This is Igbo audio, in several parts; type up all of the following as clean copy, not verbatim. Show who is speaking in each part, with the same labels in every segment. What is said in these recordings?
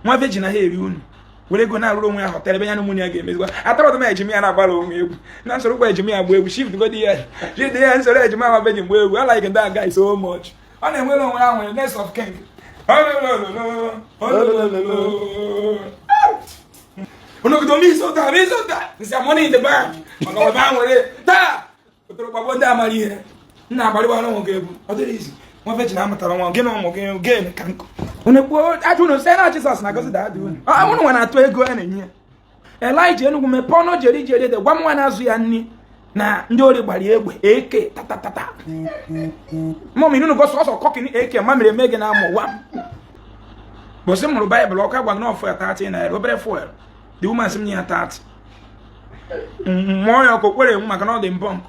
Speaker 1: Nwa virgin na ha eri unu were ego na-arụrụ onwe ya hotel ebe ya na ụmụnne ya ga-emezikwa. Atọrọdụ m ejima ya na-agbara onwe egwu na nsoro kwa ejima ya gba egwu, shift godi ya, shift ya, nsoro ejima nwa virgin gba egwu. I like that guy so much. Ọ na-enwere onwe ya nwere next of king. Onogodo m isi ụta m isi ụta nsị money in the bank maka ọba nwere taa ụtụrụ gbagbo ndị amara ihe nna agbarịgbara ụmụ gị egwu. Ọ dịrị izi nwa virgin amụtara nwa gị na ụmụ gị gị ka nkụ. Unu kwuo ajụ unu sị na Jizọs na-agọzi daadị unu. Unu nwa na-atụ ego a na-enye ya. Elijah Enugwu mepee ọnụ jeri jeri ede gwa m nwa na-azụ ya nri na ndị ori gbara egbe eke tatatata mọm inu gosi ọsọ kọkịn eke ma mere eme gị na amụ wa bọsị m hụrụ baịbụl ọkụ agwa gị na fuel 30 naira obere fuel. The woman sị m nye ya 30 mmụọ ya ọkụ kwere enwu maka na ọ dị mbọ nkụ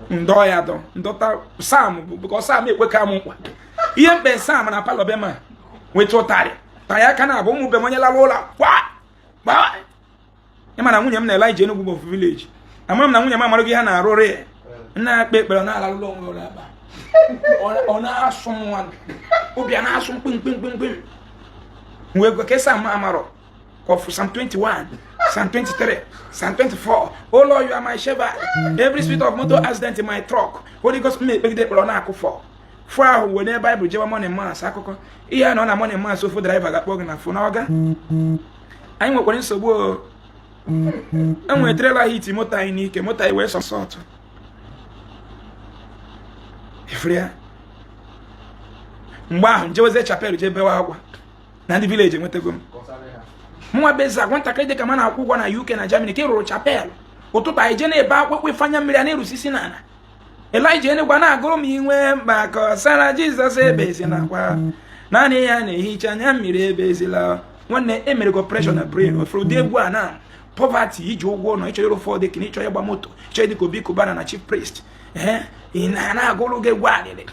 Speaker 1: ndọ ya dọ ndọta sam bụ because sam ekwe ka m nkwa ihe mkpe sam na palọ be ma nweta ụtarị ta ya aka na abụ ụmụ be m onye lara ụlọ kwa kwa. Ị ma na nwunye m na Elijah Enugwu bụ ofu village. Ama m na nwunye m amaraghị ihe ha na-arụrụ ya nna akpa ekpere ọ na-alarụrụ onwe ụlọ aba ọ na-asụ nwa obi a na-asụ mkpimkpimkpim wee gwa ka sam amarọ of Psalm 21, Psalm 23, Psalm 24. Oh Lord, you are my shepherd. Every spirit of motor accident in my truck. Holy Ghost, me ekpegide ekpere ọ na-akụ fọ fọ ahụ wee n'ebe Baịbụl jewa morning mass akụkọ ihe a nọ na morning mass ofu driver ga-akpọ gị na phone ọga anyị nwekwara nsogbu o enwere trailer hit moto anyị n'ike moto anyị wee sọsọtụ ifuru ya mgbe ahụ njeweze chapel jee bewe akwa na ndị village enwetago m mụnwa beza nwatakịrị dị ka m na-akwụ ụgwọ na UK na Germany ka ị rụrụ chapel ụtụtụ anyị jee na-ebe akwụkwọ ifanya mmiri a na-erusisi n'ala Elijah Enugwu na-agụrụ m inwe mkpa ka ọsara Jizọs ebezila akwa naanị ya na-ehicha anya mmiri ebezila. Nwanne emere gị operation na brain ofere ụdị egwu a na poverty iji ụgwọ ụlọ ịchọ ịrụ ụfọdụ ka ịchọ ịgba moto ịchọ ịdị ka Obi Cubana na chief priest ee ị na-agụrụ gị egwu alịrị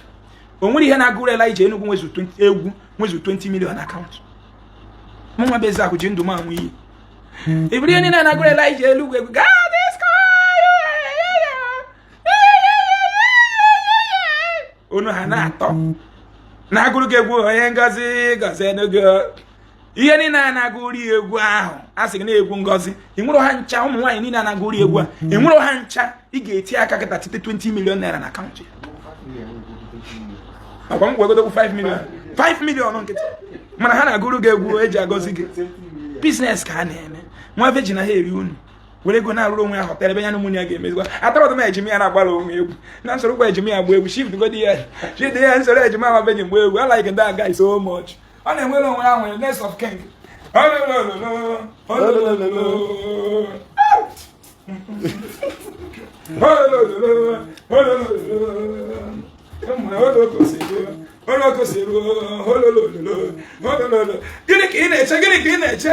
Speaker 1: o nwere ihe na-agụrụ Elijah Enugwu nwezu 20 egwu nwezu 20 million akaụntụ mụ nwa bụ Ezeaku ji ndụ m anwụ iyi ibiri ihe niile na-agụrụ Elijah Enugwu egwu God is onu ha na-atọ na-agụrụ gị egwu onye ngozi gọzie n'oge ihe niile a na-agụrụ egwu ahụ a sị gị na-egwu ngozi ị nwere ha ncha ụmụ nwaanyị niile a na-agụrụ egwu a ị nwere ha ncha ị ga-eti aka kịta tite 20 million naira na akaụntụ ya akwa m gwagodokwu 5 million 5 million nkịtị mana ha na-agụrụ gị egwu eji agọzi gị business ka a na-eme nwa virgin na ha eri unu were ego na-arụrụ onwe ya hotel ebe ya na ụmụnne ya ga-emezikwa atọrọdụ m ejima ya na-agbara onwe egwu na nsoro kwa ejima ya gba egwu shift godi ya shift ya nsoro ejima nwa virgin gba egwu. I like that guy so much. Ọ na-enwere onwe ya nwere next of king. Gịnị ka ị na-eche gịnị ka ị na-eche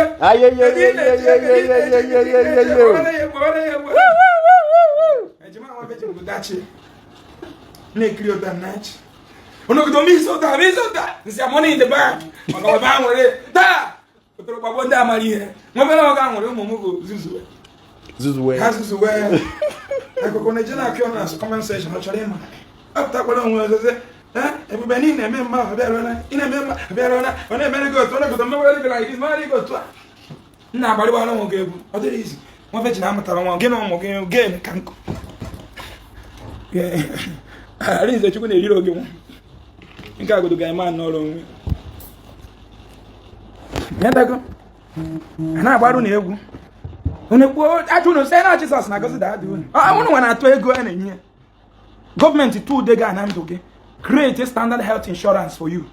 Speaker 1: ejima nwa virgin bụ dachi na-ekiri ụda na-achị onogodo m isi ụda m isi ụda nsị money in the bank maka ọba nwere taa ụtụrụ gbagbo ndị amara ihe nwebere ọga nwere ụmụ m bụ zuzuwe
Speaker 2: zuzuwe
Speaker 1: ha zuzuwe akụkọ na-eje na-akị ọnụ na comment section ọ chọrọ ịma apụtakwara onwe ọzọze ebube na ị na-eme mma abịarụla ị na-eme mma abịarụla ọ na-emere gị otu ọnọgodo mmewere gị like this mewere gị otu a nna agbarịgbara ụmụ gị egwu ọ dịrị izi nwa virgin amụtara nwa gị na ụmụ gị gị ka nkụ Arinze Chukwu na-eriri oge nwa nke agodo ga-eme n'ọrụ onwe nyetago a na-agbarụ na egwu unu kwuo ajụ unu sị na Jizọs na-agọzi daadị unu unu nwa na-atụ ego a na-enye ya gọọmenti tụ ude gị na ndụ gị create standard health insurance for you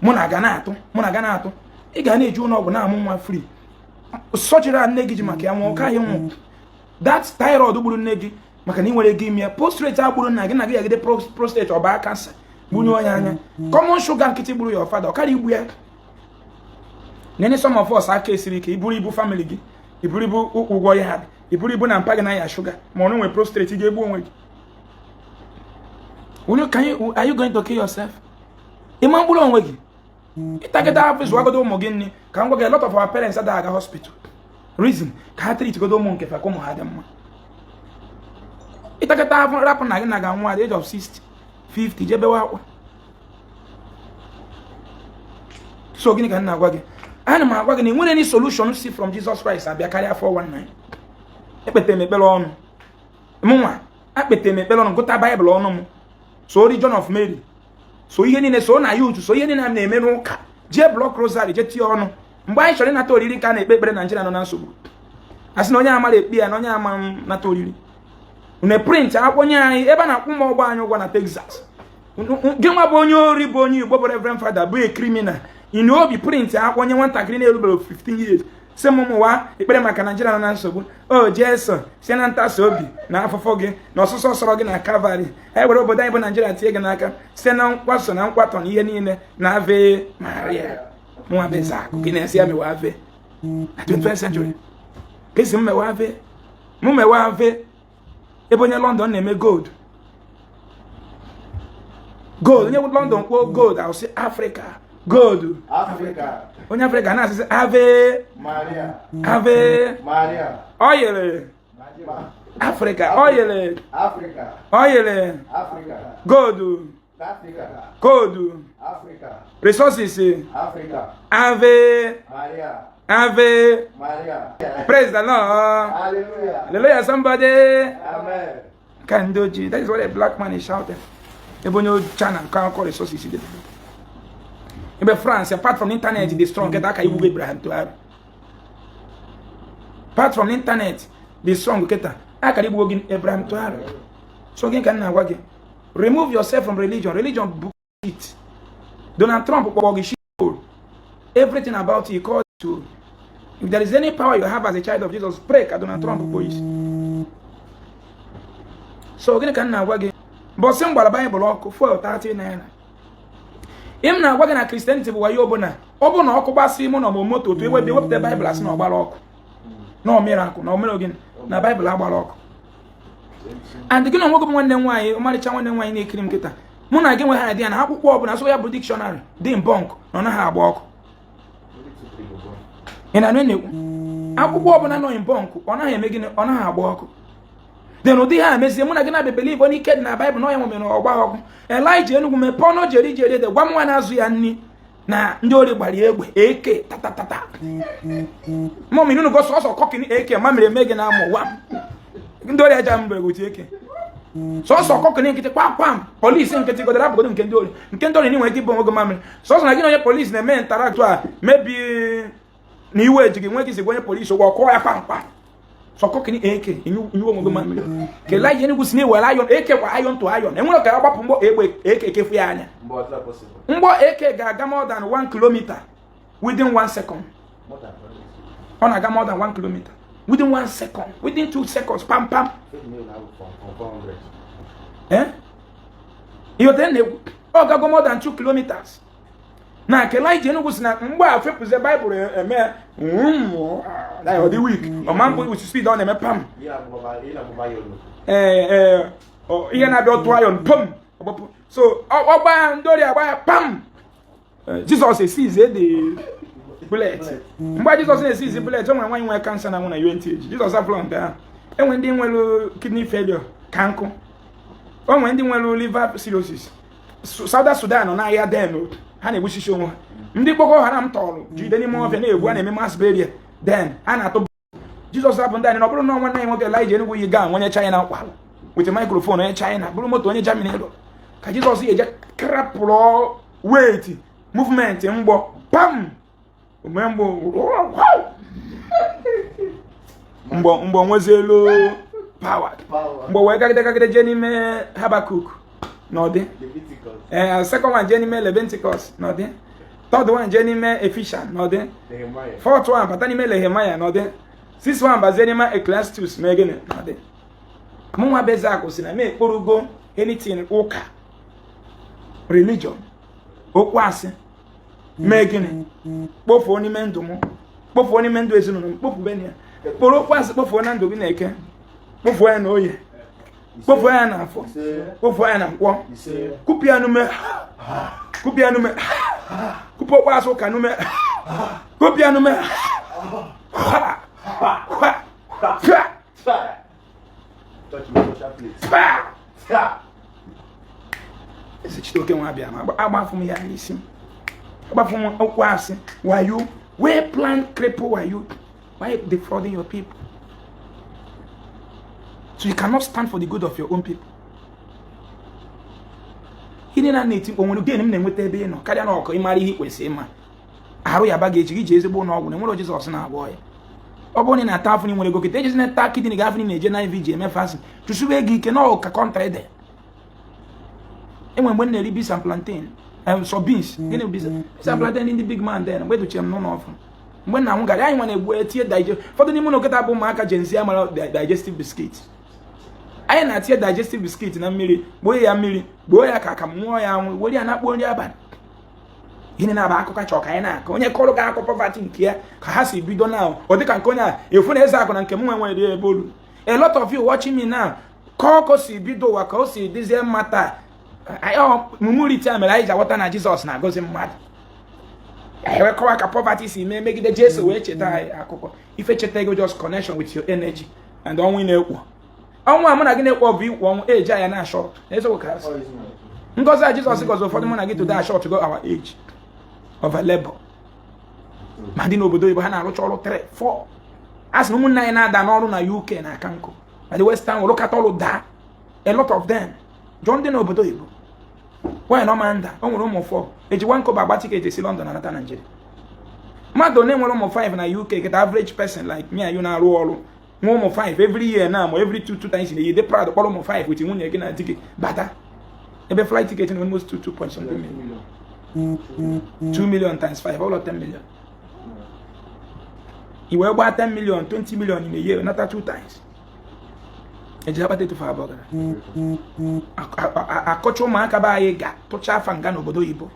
Speaker 1: mụ na ga na-atụ mụ na ga na-atụ ị ga na-eji ụlọ ọgwụ na-amụ nwa free surgery a nne gị ji maka ya nwụọ ka anyị nwụ that thyroid gburu nne gị maka na ị nwere ego ime ya prostate a gburu nna gị na gị yagide prostate ọba cancer gbunye onye anya common sugar nkịtị gburu ya ọfada ọ karịa igbu ya nene some of us aka esiri ike iburu ibu family gị iburu ibu ụgwọ ya ha iburu ibu na mpa gị na ya sugar ma ọ nwere prostate ị ga-egbu onwe gị. Are you going to kill yourself? Ịma mkpụrụ onwe gị ịtagide afọ zụwagodo ụmụ gị nri ka m gwa gị a lot of our parents adịghị aga hospital reason ka ha treat godo ụmụ nke fa ka ụmụ ha dị mma ịtakịta afọ rapụ na gị na ga nwa at the age of 60 50 jebewe akwa so gịnị ka m na-agwa gị Ana m agwa gị na enwere any solution si from Jesus Christ abịa karịa 419. Ekpete m ekpere ọnụ mụnwa, akpete m ekpere ọnụ, gụta Baịbụl ọnụ m, so Legion of Mary, so ihe niile, so na youth, so ihe niile a na-eme n'ụka, jee block rosary, jee tie ọnụ. Mgbe anyị chọrọ ịnata oriri ka a na-ekpe ekpere, Naijiria nọ na nsogbu, a sị na onye amara ekpe ya na onye ama nata oriri. Une print akwụkwọ nye anyị ebe a na-akwụ ụmụ ọgbọ anyị ụgwọ na Texas. Gị nwa bụ onye ori, bụ onye Igbo, bụ Reverend Father, bụ a criminal ị obi, print akwụkwọ nye nwatakịrị na-erubere 15 years, si m mụwa ekpere maka Naijiria nọ na nsogbu. O Jesu, si na ntasi obi na afụfụ gị na ọsụsọ sọrọ gị na Calvary, e were obodo anyị bụ Naijiria tie gị n'aka site na nkwaso na nkwatọ na ihe niile na Ave Maria. Mụnwa bụ eze akụ gị na-esi ya mewe ave na 21st century, ka esi m mewe ave, mụ mewe ave ebe onye London na-eme gold, gold. Onye London kwuo gold, I'll say Africa gold.
Speaker 2: Africa.
Speaker 1: Onye Africa na-asịsị Ave
Speaker 2: Maria.
Speaker 1: Ave
Speaker 2: Maria.
Speaker 1: Oyere Africa, oyere
Speaker 2: Africa.
Speaker 1: Oyere
Speaker 2: Africa.
Speaker 1: Gold.
Speaker 2: Africa.
Speaker 1: Gold.
Speaker 2: Africa.
Speaker 1: Resources.
Speaker 2: Africa.
Speaker 1: Ave
Speaker 2: Maria.
Speaker 1: Ave
Speaker 2: Maria.
Speaker 1: Praise the Lord.
Speaker 2: Hallelujah.
Speaker 1: Hallelujah, somebody.
Speaker 2: Amen.
Speaker 1: Kandoji, that is what a black man is shouting ebe onye ọcha na nke akụkọ resources dị ebe France. Apart from internet dị strong kịta aka iwu Abraham Traore, apart from internet dị strong kịta akara igbugo gị Abraham Traore. So gị ka m na-agwa gị, remove yourself from religion. Religion bullshit. Donald Trump kpọrọ gị shit. Everything about you called to. If there is any power you have as a child of Jesus, pray ka Donald Trump kpọọ isi. So gịnị ka m na-agwa gị? Mbọsị m gbara Baịbụl ọkụ, fuel 30 naira. Im na-agwa gị na Christianity bụ wayo. Bụ na ọ bụ na ọkụ gbasị mụ na ọmụ moto otu ewebe wepụta Baịbụl, asị na ọ gbara ọkụ, na ọ miracle, na o mere gịnị, na Baịbụl agbara ọkụ. And gị na onwe gị bụ nwanne m nwaanyị, ọmarịcha nwanne m nwaanyị na-ekiri m kịta, mụ na gị nwe ha idea na akwụkwọ ọbụla so ya bụ dictionary dị mbọnk na ọ naghị agba ọkụ. Ị na-anụ na-ekwu akwụkwọ ọbụla nọ in bunk, ọ naghị eme gịnị? Ọ naghị agba ọkụ. Then ụdị ha emezie mụ na gị na-abịa believe onye ike dị na Baịbụl na ọ ya nwere ọgba ọkụ. Elija Enugwu mepee ọnụ, jere ije ede gwa m nwa na-azụ ya nri na ndị ori gbara ya egbe eke tatatata mọm inu go sọsọ kọkịn eke ma mere eme gị na amụ wa ndị ori aja mbere gote eke sọsọ kọkịn nkịtị kwam kwam. Polisi nkịtị godara abụgodo nke ndị ori, nke ndị ori nwere ike ịbụ onwe gị mamịrị sọsọ na gị na onye polisi na-eme interact a mebi na iwe eji gị nwee gị si gwa onye polisi ụgwọ kụọ ya kpam kpam. Sọ kọkịn eke inyuwe onwe gị mamịrị kelee ihe Enugwu si na ewere iron eke kwa iron to iron enwere ka agbapụ mgbọ egbe eke ekefu ya anya.
Speaker 2: But it's not possible.
Speaker 1: Mgbọ eke ga-aga more than 1 kilometer within 1 second.
Speaker 2: More than
Speaker 1: Ọ na-aga more than 1 kilometer within 1 second, within 2 seconds, pam pam.
Speaker 2: 50 million now from 400.
Speaker 1: Eh, ihe otere na-ekwu, ọ gago more than 2 kilometers. Na kele ije Enugwu si na mgbe a fepụzie Baịbụl eme ọ dị weak, ọma mbụ with speed ọ na-eme pam.
Speaker 2: Yeah, I'm
Speaker 1: Ee ee, ihe na-abịa ọtụ iron pam ọgbapụ, so ọgba ndị ori agba ya pam. Jizọs esizie the bullet. Mgbe Jizọs na-esizi bullet, o nwere nwaanyị nwere cancer na nwụ na UNTH. Jizọs afụlọ nke ahụ. Enwe ndị nwere kidney failure ka nkụ, o nwere ndị nwere liver cirrhosis. Southern Sudan nọ n'ahịa den, ha na-egbusisi onwe ha. Ndị Boko Haram tọrọ jide n'ime ọfịa na-egbu, a na-eme mass burial, then a na-atụ. Jizọs abụ ndị anyị na ọ bụrụ na nwanne anyị nwoke Elijah Enugwu yi gaa onye China kwalụ with microphone, onye China bụrụ moto onye Germany lụ ka Jizọs ya eje krapụrụ weight movement mgbọ pam ome mgbọ mgbọ mgbọ nwezielu power.
Speaker 2: Power.
Speaker 1: Mgbọ wee gagide gagide jee n'ime Habakuk n'ọdị.
Speaker 2: Leviticus.
Speaker 1: Ee, second one jee n'ime Leviticus n'ọdị, third one jee n'ime Ephesians n'ọdị,
Speaker 2: Nehemiah.
Speaker 1: Fourth one bata n'ime Nehemiah n'ọdị, sixth one bazie n'ime Ecclesiastes mee gịnị n'ọdị. Mụ nwa bụ Ezeakụ si na m ekporugo anything ụka, religion, okwu asị mee gịnị, kpofuo n'ime ndụ m, kpofuo n'ime ndụ ezinụlọ m, kpofube ya. Kporo okwu asị kpofuo na ndụ gị na Eke, kpofuo ya na Oye, kpofuo ya na Afọ,
Speaker 2: Ise.
Speaker 1: kpofuo ya na Nkwọ.
Speaker 2: Ise.
Speaker 1: Kụpụ ya n'ume, kụpụ ya n'ume, kụpụ okwu asị ụka n'ume, kụpụ ya n'ume. Ha! Ha! Ha!
Speaker 2: Touch my social place.
Speaker 1: Pa!
Speaker 2: Ha!
Speaker 1: Ezi Chitoke nwa abịa ma agbafu m ya n'isi m, agbafu m okwu asị, wayo. Well planned cripple are you? Why defrauding your people? So you cannot stand for the good of your own people. Ihe na na-eti mkpu nwere gain m na-enweta ebe ị nọ karịa na ọkụ ịmara ihe ị kwesịrị ịma arụ ya ba ga-echi gị ji ezigbo ụlọ ọgwụ na enwere Jizọs na-agwọ ya. Ọ bụrụ na ị na-ata afụ nwere ego kịta, ejezi na-ata kidney gị afụ na-eje na IV ji eme fasting, chụsube ego ike na ọka country dị. Enwere mgbe m na-eri beans and plantain, so beans, gịnị bụ beans and plantain ndị big man then. Mgbe edochie m n'ụlọ ọfụ, mgbe nna m gara anyị nwa na-egbu etinye digest. Ụfọdụ n'ime ụlọ kịta bụ ụmụaka Gen Z amara digestive biscuit. Anyị na-atinye digestive biscuit na mmiri, gboo ya mmiri, gboo ya ka akamụ, ṅụọ ya anwụ, were ya na-akpọ nri abalị. Gịnị na-aba akụkọ chọọ ka anyị na-akọ? Onye kọrọ gị akọ poverty nke ya ka ha si bido na ọ dịka nke onye a efu na eze akụ na nke m nwe nwere ebe olu. A lot of you watching me now, kọọ ka o si bido ụwa, ka o si dịzie mma taa. Mumuriti a mere anyị ji aghọta na Jizọs na-agọzi mmadụ. Anyị wee kọwa ka poverty si mee megide Jesu, wee cheta anyị akụkọ ife cheta ego, just connection with your energy and ọnwụ ị na-ekwo. Ọnwụ a mụ na gị na-ekwo bụ ikwu ọnwụ eji anya na short eziokwu ka asị. Ngọzi a Jizọs gọzi ụfọdụ mụ na gị today short go our age of labor. Ma ndị n'obodo oyibo, ha na-arụcha ọrụ 3 4. A sị na ụmụnne anyị na-ada n'ọrụ na UK na aka nkụ na the western world rụkata ọrụ daa, a lot of them. Jụọ ndị n'obodo oyibo nwaanyị na ọma nda o nwere ụmụ 4 eji one kobo agba ticket si London anata Nigeria. Mmadụ one nwere ụmụ 5 na UK kịta? Average person like me and you na-arụ ọrụ nwe ụmụ 5 every year na ma every two times in a year, dey proud kpọrọ ụmụ 5 with nwunye gị na di gị bata ebe flight ticket na almost 2 2 point something million. 2 million times 5, all 10 million. I wee gbaa 10 million, 20 million in a year, nata two times, eji akpata etufu abụọ gara akọcha ụmụaka be anyị ga tụcha afa nga n'obodo oyibo,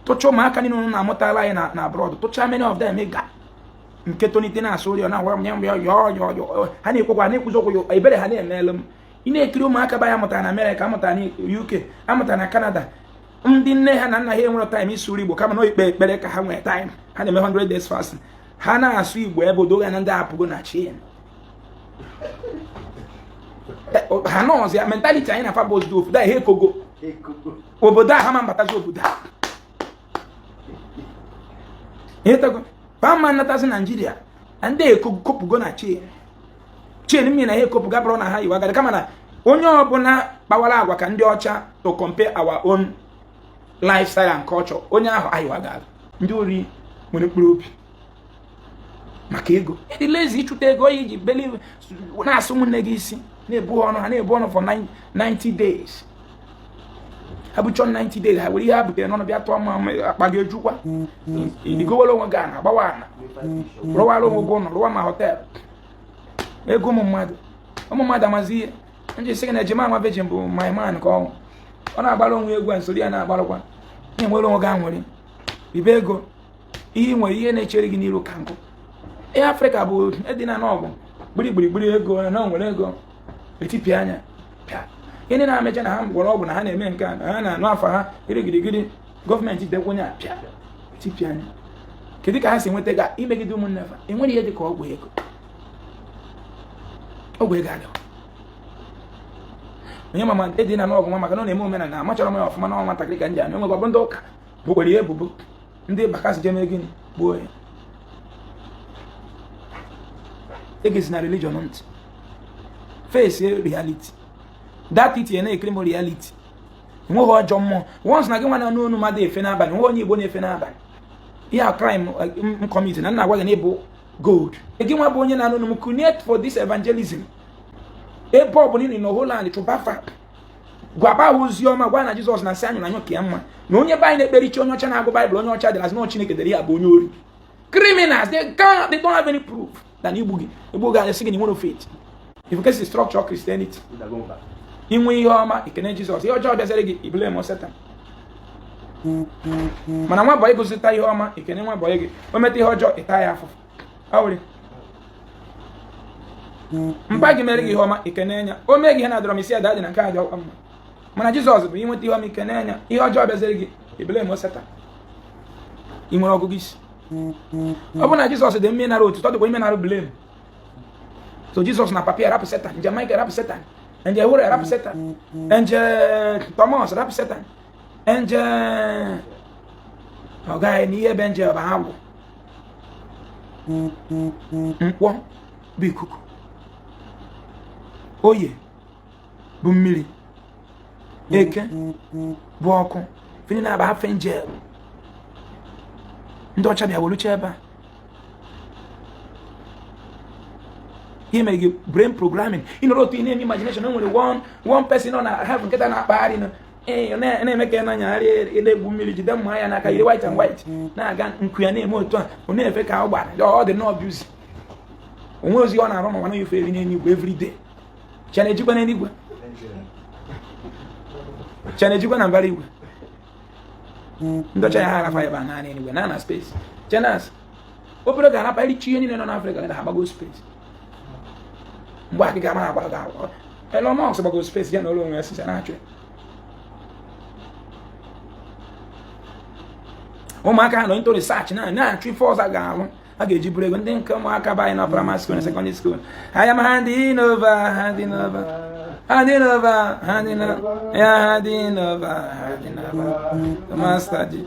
Speaker 1: tụcha ụmụaka niile unu na-amụtala anyị na abroad, tụcha many of them ga nke tonite na-asụ ori na-agwa m ya yọ yọ yọ. Ha na-ekwekwa na-ekwuzi okwu yo ebere ha na-emelụ m. Ị na-ekiri ụmụaka be anyị amụtara na Amerịka, amụtara na UK, amụtara na Canada, ndị nne ha na nna ha enwere time ịsụrụ Igbo, kama na ikpe ekpere ka ha nwere time. Ha na-eme 100 days fasting, ha na-asụ Igbo ebe odoga na ndị apụgo na chain ha nọọsụ ya. Mentality anyị na fa bụ ofu da ha ekogo obodo a, ha ma mbatazi obodo a ịtago fa ma nnatazi Naijiria na ndị ekopụgo na chain chain mmiri na ha ekopụga bụrụ na ha yiwa agadi, kama na onye ọbụla kpawara agwa ka ndị ọcha to compare our own lifestyle and culture, onye ahụ ayiwaga. Ndị ori nwere mkpụrụ obi maka ego ịdị lazy ịchụta ego iji beli na-asụ ụmụnne gị isi, na-ebu ọnụ ha, na-ebu ọnụ for 90 days. Ha bụchọ 90 days, ha were ihe ha butere n'ọnụ bịa tụọ ma akpa gị ejukwa. Igowere onwe gị ana agbawa ana, rụwara onwe gị ụlọ, rụwa ma hotel. Ego ụmụ mmadụ, ụmụ mmadụ amazi ihe nji sị gị na ejima ama virgin bụ my man ka ọ ọ na-agbara onwe egwu a nsori ya na-agbarakwa na-enwere onwe gị anwụrị ibe ego ihe ị nwere, ihe na-echere gị n'iru ka nkụ. Ihe Afrịka bụ edina n'ọgụ gbiri gbiri gbiri ego na o nwere ego etipịa anya pịa. Ihe ndị na-amecha na ha gwọrọ ọgwụ na ha na-eme nke a na ha na-anụ afa ha gịrịgịrịgịrị, gọọmenti dekwenye apịa etipịa anya. Kedu ka ha si nweta ga imegide ụmụnne fa? Enwere ihe dị ka ọgwụ ego. Ọgwụ ego adịghị onye mama edina n'ọgwụ nwa maka na ọ na-eme omenala. Amachọrọ m ya ọfụma na nwatakịrị ka m ji anụ enwekwa bụ ndị ụka bukwere ya ebubo, ndị bakasị jeme gịnị, gbuo ya. Egezi na religion ntị, face reality that it na-ekiri m reality. Enweghị ọjọọ mmụọ once na gị nwa na n'onu mmadụ efe n'abalị nwe onye Igbo na-efe n'abalị. Ihe a crime m commit na nna agwa gị na ịbụ gold. Gị nwa bụ onye na-anụ m connect for this evangelism ebe ọ bụla ị nọ, Holland chụbafa, gwaba ha ozi ọma, gwa na Jizọs na nsị anyụ na anyụ ka ya mma na onye be anyị na-ekpere chi onye ọcha, na-agụ Baịbụl onye ọcha dere azụ na Chineke dere ya bụ onye ori. Criminals, they can't, they don't have any proof than igbu gị, egbu gị, asị gị na nwere faith. If you can see structure Christianity, inwe ihe ọma, ikene Jizọs. Ihe ọjọọ bịazere gị, ibule m Satan. Mana nwa bọyị gụzita ihe ọma, ikene nwa bọyị gị. O meta ihe ọjọọ, ịta ya afụfụ. Ọ mpa gị mere gị ihe ọma, ikene nya. O mee gị ihe na-adọrọ m isi ada dị na nke a dị ọkwa mma. Mana Jizọs bụ inweta ihe ọma, ikene nya. Ihe ọjọọ bịazere gị, ibule m Satan. Ị nwere ọgụgụ isi? Ọ bụ na Jizọs dị mma ịnara otuto, ọ dịkwa ime nara blame. So Jizọs na papa ya rapụ Satan, nje Michael rapụ Satan, nje Hure rapụ Satan, nje Thomas rapụ Satan, nje ọ gaghị n'ihe ebe nje ọba agwụ. Nkwọ bụ ikuku. Oye bụ mmiri. Eke bụ ọkụ. Fini na-aba afọ angel. Ndị ọcha bịa wolucha ebe a. Ihe mere gị brain programming. Ị nọrọ otu ị na-eme imagination, o nwere one person nọ na heaven nkịta na-akpagharị nọ. Ee, na-eme ka na-anyagharị, na-egwu mmiri, jide mma ya n'aka, yiri white and white, na-aga, nku ya na-eme otu a, ọ na-efe ka ọ gbara. Ọ dị nnọọ busy. Onwe ozi ọ na-arụ n'ụwa na-efe eri n'eluigwe everyday. Chi na-ejikwa n'eluigwe, chi na-ejikwa na mbara igwe. Ndị ọcha ya ha arafa ebe a naanị eluigwe na na space chenas obere ga-arapa erichi ihe niile nọ n'Afrịka ga ha gbago space. Mgbe akịga mara agba ga Elon Musk gbago space ya na ụlọ onwe ya sisa na-achụ ya. Ụmụaka ha nọ into research na na-achụ ife ọzọ ga-alụ a ga-eji buru ego. Ndị nke ụmụaka be anyị na primary school na secondary school, I am handing over, handing over, handing over, handing over, yeah, handing over, handing over the master G.